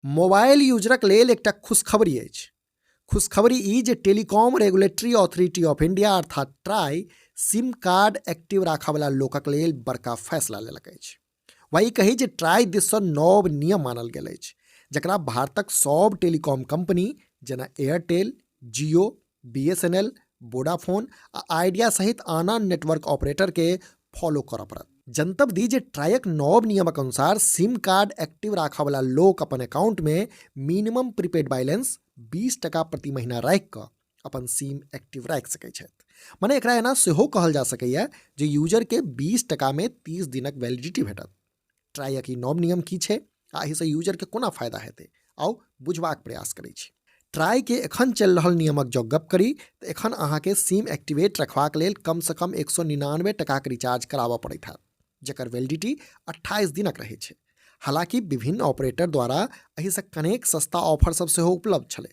Mobile यूजरक लेल एकटा खुशखबरी अछि। खुशखबरी ई जे telecom regulatory authority of India अर्थात ट्राई सिम कार्ड एक्टिव राखयवला लोकक लेल बड़का फैसला लेलक अछि। वा ई कही जे ट्राई दिससँ नव नियम मानल गेल अछि, जकरा भारतक सभ टेलीकॉम कंपनी जेना एयरटेल, जियो, बीएसएनएल, वोडाफोन आ आइडिया सहित आन आन नेटवर्क ऑपरेटरके फॉलो करऽ पड़त। जनतब दी जे ट्रायक नव नियमक अनुसार सिम कार्ड एक्टिव राखऽवला लोक अपन अकाउंटमे मिनिमम प्रीपेड बैलेंस 20 टका प्रति महीना राखि कऽ अपन सिम एक्टिव राखि सकै छथि। मने एकरा एना सेहो कहल जा सकैए जे यूजरके 20 टकामे 30 दिनक वैलिडिटी भेटत। ट्रायक ई नव नियम की छै आ एहिसँ यूजरके कोना फायदा हेतै, आउ बुझबाक प्रयास करै छी। ट्राईके एखन चलि रहल नियमक जँ गप करी तऽ एखन अहाँके सिम एक्टिवेट रखबाक लेल कमसँ कम 199 टकाक रिचार्ज कराबऽ पड़ैत हैत, जकर वैलिडिटी 28 दिनक रहै छै। हालांकि विभिन्न ऑपरेटर द्वारा एहिसँ कनेक सस्ता ऑफर सब सेहो उपलब्ध छलै,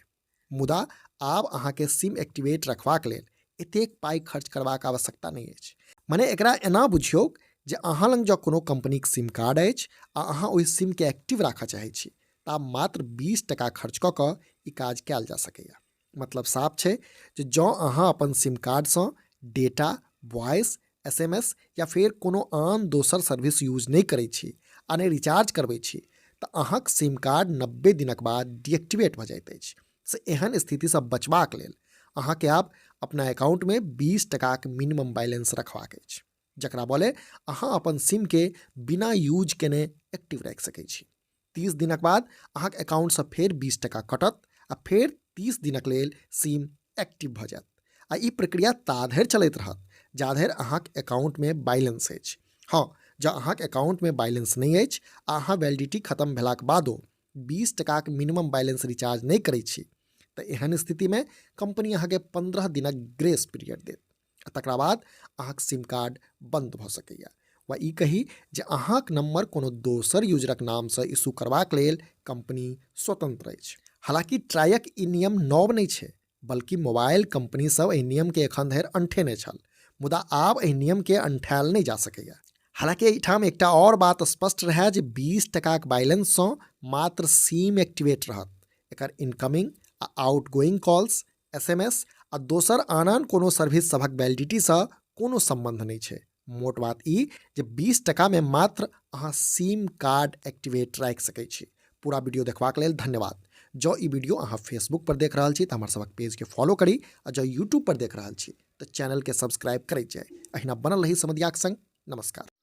मुदा आब अहाँके सिम एक्टिवेट रखबाक लेल एतेक पाइ खर्च करबाक आवश्यकता नहि अछि। मने एकरा एना बुझियौक जे अहाँ लग जँ कोनो कंपनीक सिम कार्ड अछि आ अहाँ ओहि सिमके एक्टिव राखऽ चाहै छी तऽ आब मात्र 20 टका खर्च कऽ कऽ ई काज कयल जा सकैए। मतलब साफ छै जे जँ अहाँ अपन सिम कार्डसँ डेटा, वॉइस, एसएमएस या फेर कोनो आन दोसर सर्विस यूज नहि करै छी आ नहि रिचार्ज करबै छी तऽ अहाँक सिम कार्ड 90 दिनक बाद डीएक्टिवेट भऽ जाइत अछि। से एहन स्थितिसँ बचबाक लेल अहाँके आब अपना अकाउंटमे 20 टकाक मिनिमम बैलेंस रखबाक अछि, जकरा बले अहाँ अपन सिमके बिना यूज केने एक्टिव राखि सकै छी। 30 दिनक बाद अहाँके अकाउंटसँ फेर 20 टका कटत आ फेर 30 दिनक लेल सिम एक्टिव भऽ जायत। आ ई प्रक्रिया ताधरि चलैत रहत जाधरि अहाँके अकाउंटमे बैलेंस अछि। हँ, जँ अहाँके अकाउंटमे बैलेंस नहि अछि आ अहाँ वैलिडिटी खत्म भेलाक बादो 20 टकाक मिनिमम बैलेंस रिचार्ज नहि करै छी तऽ एहन स्थितिमे कंपनी अहाँके 15 दिनक ग्रेस पीरियड देत आ तकरा बाद अहाँके सिम कार्ड बंद भऽ सकैए। वा ई कही जे अहाँक नंबर कोनो दोसर यूजरक नामसँ इशू करबाक लेल कंपनी स्वतंत्र अछि। हालांकि ट्रायक ई नियम नव नहि छै, बल्कि मोबाइल कंपनी सब एहि नियमके एखन धरि अनठेने छल, मुदा आब एहि नियमके अनठायल नहि जा सकैए। हालांकि एहिठाम एकटा आओर बात स्पष्ट रहए जे 20 टकाक बैलेंससँ मात्र सिम एक्टिवेट रहत। एकर इनकमिंग आ आउटगोइंग कॉल्स, एसएमएस आ दोसर आन आन कोनो सर्विस सभक वैलिडिटीसँ कोनो सम्बन्ध नहि छै। मोट बात ई जे 20 टकामे मात्र अहाँ सिम कार्ड एक्टिवेट राखि सकै छी। पूरा वीडियो देखबाक लेल धन्यवाद। जँ ई वीडियो अहाँ फेसबुक पर देख रहल छी तऽ हमर सभक पेजके फॉलो करी आ जँ यूट्यूब पर देख रहल छी तऽ चैनलके सब्सक्राइब करैत जाय। अहिना बनल रही समदियाक संग। नमस्कार।